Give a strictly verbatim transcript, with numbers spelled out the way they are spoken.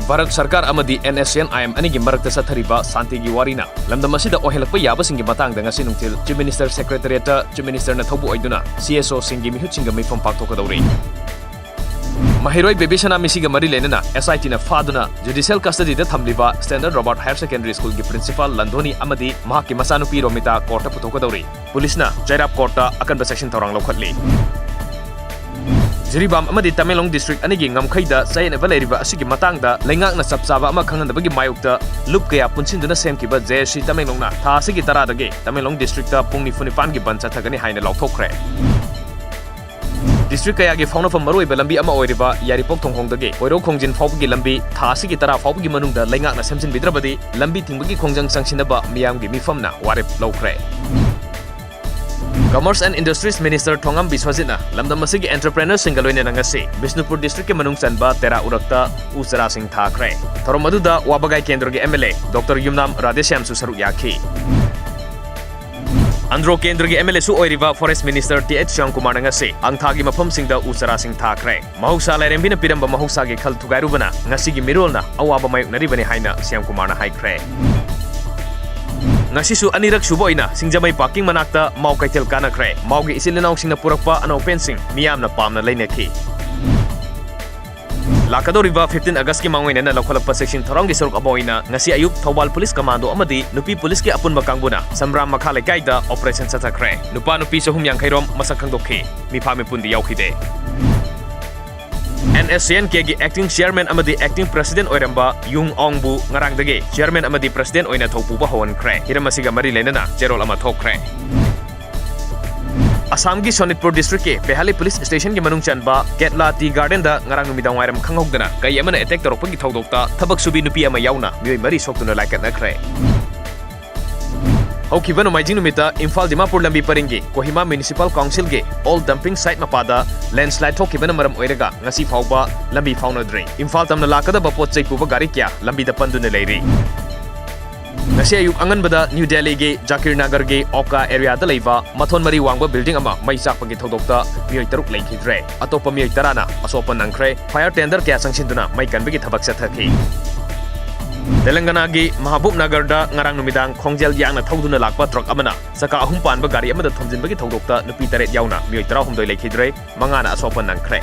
ꯚꯥꯔꯠ ꯁꯔꯀꯥꯔ ꯑꯃꯗꯤ NSCN-IM ꯑꯅꯤꯒꯤ ꯃꯔꯛꯇ ꯆꯠꯊꯔꯤꯕ ꯁꯥꯟꯇꯤꯒꯤ ꯋꯥꯔꯤꯅ ꯂꯝꯗꯝ ꯑꯁꯤꯗ ꯑꯣꯏꯍꯜꯂꯛꯄ ꯌꯥꯕꯁꯤꯡꯒꯤ ꯃꯇꯥꯡꯗ ꯉꯁꯤ ꯅꯨꯡꯊꯤꯜ Chief Minister Secretariat-ꯇ Chief Minister-ꯅ ꯊꯧꯕꯨ ꯑꯣꯏꯗꯨꯅ CSO-ꯁꯤꯡꯒꯤ ꯃꯤꯍꯨꯠꯁꯤꯡꯒ ꯃꯤꯐꯝ ꯄꯥꯡꯊꯣꯛꯀꯗꯧꯔꯤ꯫ ꯃꯍꯩꯔꯣꯏ ꯕꯦꯕꯤꯁꯅꯥ ꯃꯤꯁꯤꯒ ꯃꯔꯤ ꯂꯩꯅꯅ SIT-ꯅ ꯐꯥꯗꯨꯅ judicial custody-ꯗ ꯊꯝꯂꯤꯕ Standard Robert Higher Secondary School-ꯒꯤ principal ꯂꯟꯗꯣꯅꯤ ꯑꯃꯗꯤ ꯃꯍꯥꯛꯀꯤ ꯃꯆꯥꯅꯨꯄꯤ ꯔꯣꯃꯤꯇꯥ court-ꯇ ꯄꯨꯊꯣꯛꯀꯗꯧꯔꯤ꯫ ꯄꯨꯂꯤꯁꯅ ꯆꯩꯔꯥꯞ court-ꯇ ꯑꯀꯟꯕ ꯆꯦꯛꯁꯤꯟ ꯊꯧꯔꯥꯡ ꯂꯧꯈꯠꯂꯤ꯫ ꯖꯤꯔꯤꯕꯥꯝ ꯑꯃꯗꯤ ꯇꯃꯦꯡꯂꯣꯡ district ꯑꯅꯤꯒꯤ ꯉꯝꯈꯩꯗ ꯆꯌꯦꯠꯅꯕ ꯂꯩꯔꯤꯕ ꯑꯁꯤꯒꯤ ꯃꯇꯥꯡꯗ ꯂꯩꯉꯥꯛꯅ ꯆꯞ ꯆꯥꯕ ꯑꯃ ꯈꯪꯍꯟꯗꯕꯒꯤ ꯃꯥꯌꯣꯛꯇ ꯂꯨꯞ ꯀꯌꯥ ꯄꯨꯟꯁꯤꯟꯗꯨꯅ ꯁꯦꯝꯈꯤꯕ JAC ꯇꯃꯦꯡꯂꯣꯡꯅ ꯊꯥ ꯑꯁꯤꯒꯤ ꯇꯔꯥꯗꯒꯤ ꯇꯃꯦꯡꯂꯣꯡ district-ꯇ ꯄꯨꯡ ꯅꯤꯐꯨ ꯅꯤꯄꯥꯟꯒꯤ ꯕꯟꯗ ꯆꯠꯊꯒꯅꯤ ꯍꯥꯏꯅ ꯂꯥꯎꯊꯣꯛꯈ꯭ꯔꯦ꯫ District ꯀꯌꯥꯒꯤ ꯐꯥꯎꯅꯐꯝ ꯃꯔꯨꯑꯣꯏꯕ ꯂꯝꯕꯤ ꯑꯃ ꯑꯣꯏꯔꯤꯕ ꯌꯥꯏꯔꯤꯄꯣꯛ ꯊꯣꯡꯈꯣꯡꯗꯒꯤ ꯀꯣꯏꯔꯧ ꯈꯣꯡꯖꯤꯟ ꯐꯥꯎꯕꯒꯤ ꯂꯝꯕꯤ ꯊꯥ ꯑꯁꯤꯒꯤ ꯇꯔꯥ ꯐꯥꯎꯕꯒꯤ ꯃꯅꯨꯡꯗ ꯂꯩꯉꯥꯛꯅ ꯁꯦꯝꯖꯤꯟꯕꯤꯗ꯭ꯔꯕꯗꯤ ꯂꯝꯕꯤ ꯊꯤꯡꯕꯒꯤ ꯈꯣꯡꯖꯪ ꯆꯪꯁꯤꯟꯅꯕ ꯃꯤꯌꯥꯝꯒꯤ ꯃꯤꯐꯝꯅ ꯋꯥꯔꯦꯞ ꯂꯧꯈ꯭ꯔꯦ꯫ Commerce and Industries Minister ꯊꯣꯉꯥꯝ ꯕꯤꯁ꯭ꯋꯖꯤꯠꯅ ꯂꯝꯗꯝ ꯑꯁꯤꯒꯤ entrepreneur-ꯁꯤꯡꯒ ꯂꯣꯏꯅꯅ ꯉꯁꯤ ꯕꯤꯁꯅꯨꯄꯨꯔ district-ꯀꯤ ꯃꯅꯨꯡ ꯆꯟꯕ ꯇꯦꯔꯥ ꯎꯔꯛꯇ ꯎ ꯆꯥꯔꯥꯁꯤꯡ ꯊꯥꯈ꯭ꯔꯦ꯫ ꯊꯧꯔꯝ ꯑꯗꯨꯗ ꯋꯥꯕꯒꯥꯏ ꯀꯦꯟꯗ꯭ꯔꯒꯤ MLA Doctor ꯌꯨꯝꯅꯥꯝ ꯔꯥꯙꯦꯁ꯭ꯌꯥꯝꯁꯨ ꯁꯔꯨꯛ ꯌꯥꯈꯤ꯫ ꯑꯟꯗ꯭ꯔꯣ ꯀꯦꯟꯗ꯭ꯔꯒꯤ MLA-ꯁꯨ ꯑꯣꯏꯔꯤꯕ Forest Minister ꯇꯤ ꯑꯩꯆ ꯁ꯭ꯌꯥꯝꯀꯨꯃꯥꯔꯅ ꯉꯁꯤ ꯑꯪꯊꯥꯒꯤ ꯃꯐꯝꯁꯤꯡꯗ ꯎ ꯆꯥꯔꯥꯁꯤꯡ ꯊꯥꯈ꯭ꯔꯦ꯫ ꯃꯍꯧꯁꯥ ꯂꯥꯏꯔꯦꯝꯕꯤꯅ ꯄꯤꯔꯝꯕ ꯃꯍꯧꯁꯥꯒꯤ ꯈꯜ ꯊꯨꯒꯥꯏꯔꯨꯕꯅ ꯉꯁꯤꯒꯤ ꯃꯤꯔꯣꯜꯅ ꯑꯋꯥꯕ ꯃꯥꯌꯣꯛꯅꯔꯤꯕꯅꯤ ꯍꯥꯏꯅ ꯁ꯭ꯌꯥꯝꯀꯨꯃꯥꯔꯅ ꯍꯥꯏꯈ꯭ꯔꯦ꯫ ꯉꯁꯤꯁꯨ ꯑꯅꯤꯔꯛ ꯁꯨꯕ ꯑꯣꯏꯅ ꯁꯤꯡꯖꯃꯩ parking ꯃꯅꯥꯛꯇ ꯃꯥꯎ ꯀꯩꯊꯦꯜ ꯀꯥꯟꯅꯈ꯭ꯔꯦ꯫ ꯃꯥꯎꯒꯤ ꯏꯆꯤꯜ ꯏꯅꯥꯎꯁꯤꯡꯅ ꯄꯨꯔꯛꯄ ꯑꯅꯧ ꯄꯦꯟꯁꯤꯡ ꯃꯤꯌꯥꯝꯅ ꯄꯥꯝꯅ ꯂꯩꯅꯈꯤ꯫ ꯂꯥꯛꯀꯗꯧꯔꯤꯕ fifteen August-ꯀꯤ ꯃꯥꯡꯑꯣꯏꯅꯅ ꯂꯧꯈꯠꯂꯛꯄ ꯆꯦꯛꯁꯤꯟ ꯊꯧꯔꯥꯡꯒꯤ ꯁꯔꯨꯛ ꯑꯃ ꯑꯣꯏꯅ ꯉꯁꯤ ꯑꯌꯨꯛ ꯊꯧꯕꯥꯜ police commando ꯑꯃꯗꯤ ꯅꯨꯄꯤ police-ꯀꯤ ꯑꯄꯨꯟꯕ ꯀꯥꯡꯕꯨꯅ ꯁꯝꯕ꯭ꯔꯥꯝ ꯃꯈꯥ ꯂꯩꯀꯥꯏꯗ operation ꯆꯠꯊꯈ꯭ꯔꯦ꯫ ꯅꯨꯄꯥ ꯅꯨꯄꯤ ꯆꯍꯨꯝ ꯌꯥꯡꯈꯩ ꯔꯣꯝ ꯃꯁꯛ ꯈꯪꯗꯣꯛꯈꯤ꯫ ꯃꯤꯐꯥ ꯃꯤꯄꯨꯟꯗꯤ ꯌꯥꯎꯈꯤꯗꯦ꯫ NSCN-K-ꯒꯤ acting chairman ꯑꯃꯗꯤ acting president ꯑꯣꯏꯔꯝꯕ ꯌꯨꯡ ꯑꯣꯡꯕꯨ ꯉꯔꯥꯡꯗꯒꯤ chairman ꯑꯃꯗꯤ president ꯑꯣꯏꯅ ꯊꯧ ꯄꯨꯕ ꯍꯧꯍꯟꯈ꯭ꯔꯦ꯫ ꯍꯤꯔꯝ ꯑꯁꯤꯒ ꯃꯔꯤ ꯂꯩꯅꯅ ꯆꯦꯔꯣꯜ ꯑꯃ ꯊꯣꯛꯈ꯭ꯔꯦ꯫ ꯑꯁꯥꯝꯒꯤ ꯁꯣꯅꯤꯠꯄꯨꯔ district-ꯀꯤ ꯕꯦꯍꯥꯂꯤ police station-ꯒꯤ ꯃꯅꯨꯡ ꯆꯟꯕ ꯀꯦꯠꯂꯥ Tea Garden-ꯗ ꯉꯔꯥꯡ ꯅꯨꯃꯤꯗꯥꯡ ꯋꯥꯏꯔꯝ ꯈꯪꯍꯧꯗꯅ ꯀꯩ ꯑꯃꯅ attack ꯇꯧꯔꯛꯄꯒꯤ ꯊꯧꯗꯣꯛꯇ ꯊꯕꯛ ꯁꯨꯕꯤ ꯅꯨꯄꯤ ꯑꯃ ꯌꯥꯎꯅ ꯃꯤꯑꯣꯏ ꯃꯔꯤ ꯁꯣꯛꯇꯨꯅ ꯂꯥꯏꯀꯠꯅꯈ꯭ꯔꯦ꯫ ꯍꯧꯈꯤꯕ ꯅꯣꯡꯃꯥꯏꯖꯤꯡ ꯅꯨꯃꯤꯠꯇ ꯏꯝꯐꯥꯜ ꯗꯤꯃꯥꯄꯨꯔ ꯂꯝꯕꯤ ꯄꯔꯤꯡꯒꯤ Kohima Municipal Council-ꯒꯤ old dumping site ꯃꯄꯥꯗ landslide ꯊꯣꯛꯈꯤꯕꯅ ꯃꯔꯝ ꯑꯣꯏꯔꯒ ꯉꯁꯤ ꯐꯥꯎꯕ ꯂꯝꯕꯤ ꯐꯥꯎꯅꯗ꯭ꯔꯤ꯫ ꯏꯝꯐꯥꯜ ꯇꯝꯅ ꯂꯥꯛꯀꯗꯕ ꯄꯣꯠ ꯆꯩ ꯄꯨꯕ ꯒꯥꯔꯤ ꯀꯌꯥ ꯂꯝꯕꯤꯗ ꯄꯟꯗꯨꯅ ꯂꯩꯔꯤ꯫ ꯉꯁꯤ ꯑꯌꯨꯛ ꯑꯉꯟꯕꯗ ꯅ꯭ꯌꯨ ꯗꯦꯜꯂꯤꯒꯤ ꯖꯥꯀꯤꯔ ꯅꯒꯔꯒꯤ ꯑꯣꯀꯥ ꯑꯦꯔꯤꯌꯥꯗ ꯂꯩꯕ ꯃꯊꯣꯟ ꯃꯔꯤ ꯋꯥꯡꯕ ꯕꯤꯜꯗꯤꯡ ꯑꯃ ꯃꯩ ꯆꯥꯛꯄꯒꯤ ꯊꯧꯗꯣꯛꯇ ꯃꯤꯑꯣꯏ ꯇꯔꯨꯛ ꯂꯩꯈꯤꯗ꯭ꯔꯦ꯫ ꯑꯇꯣꯞꯄ ꯃꯤꯑꯣꯏ ꯇꯔꯥꯅ ꯑꯁꯣꯛ ꯑꯄꯟ ꯅꯪꯈ꯭ꯔꯦ꯫ ꯐꯥꯌꯔ ꯇꯦꯟꯗꯔ ꯀꯌꯥ ꯆꯪꯁꯤꯟꯗꯨꯅ ꯃꯩ ꯀꯟꯕꯒꯤ ꯊꯕꯛ ꯆꯠꯊꯈꯤ꯫ ꯇꯦꯂꯪꯒꯅꯥꯒꯤ ꯃꯍꯕꯨꯕ ꯅꯒꯔꯗ ꯉꯔꯥꯡ ꯅꯨꯃꯤꯗꯥꯡ ꯈꯣꯡꯖꯦꯜ ꯌꯥꯡꯅ ꯊꯧꯗꯨꯅ ꯂꯥꯛꯄ ꯇ꯭ꯔꯛ ꯑꯃꯅ ꯆꯀꯥ ꯑꯍꯨꯝ ꯄꯥꯟꯕ ꯒꯥꯔꯤ ꯑꯃꯗ ꯊꯣꯝꯖꯤꯟꯕꯒꯤ ꯊꯧꯗꯣꯛꯇ ꯅꯨꯄꯤ ꯇꯔꯦꯠ ꯌꯥꯎꯅ ꯃꯤꯑꯣꯏ ꯇꯔꯥꯍꯨꯝꯗꯣꯏ ꯂꯩꯈꯤꯗ꯭ꯔꯦ, ꯃꯉꯥꯅ ꯑꯁꯣꯛ ꯑꯄꯟ ꯅꯪꯈ꯭ꯔꯦ꯫